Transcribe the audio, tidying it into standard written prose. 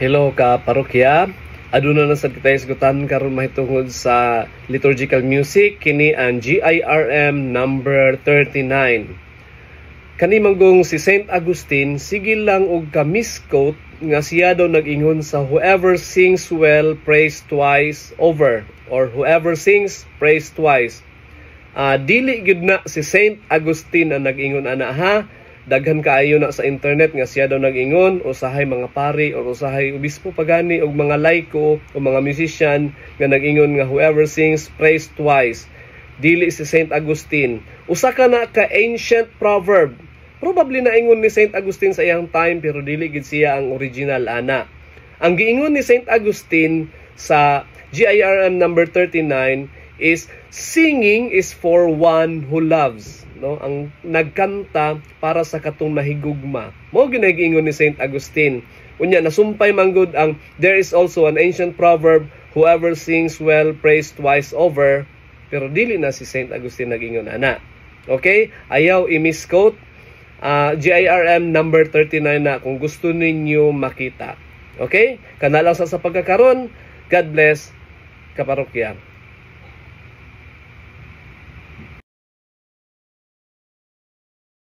Hello ka parokya. Aduna na sad kita hisgutan karon mahitungod sa liturgical music, kini ang GIRM number 39. Kani manggong si Saint Augustine, sige lang og ka-misquote nga siya daw nag-ingon sa "Whoever sings well prays twice over" or "Whoever sings prays twice." Dili gyud na si Saint Augustine ang nag-ingon ana, ha. Daghan kaayo na sa internet nga siya daw nag-ingon, usahay mga pari or usahay obispo pagani og mga laiko o mga musician nga nag-ingon nga "Whoever sings prays twice." Dili si Saint Augustine. Usa ka na ka ancient proverb. Probably naingon ni Saint Augustine sa iyang time, pero dili gid siya ang original ana. Ang giingon ni Saint Augustine sa GIRM number 39 is "Singing is for one who loves," no? Ang nagkanta para sa katong nahigugma. Mao gyud giingon ni Saint Augustine. Unya nasumpay manggod ang "There is also an ancient proverb, 'Whoever sings well prays twice over,'" pero dili na si Saint Augustine nag-ingon ana. Okay, ayaw i-misquote. GIRM number 39 na kung gusto ninyo makita. Okay, kana lang sa pagkakaron. God bless, kaparokya.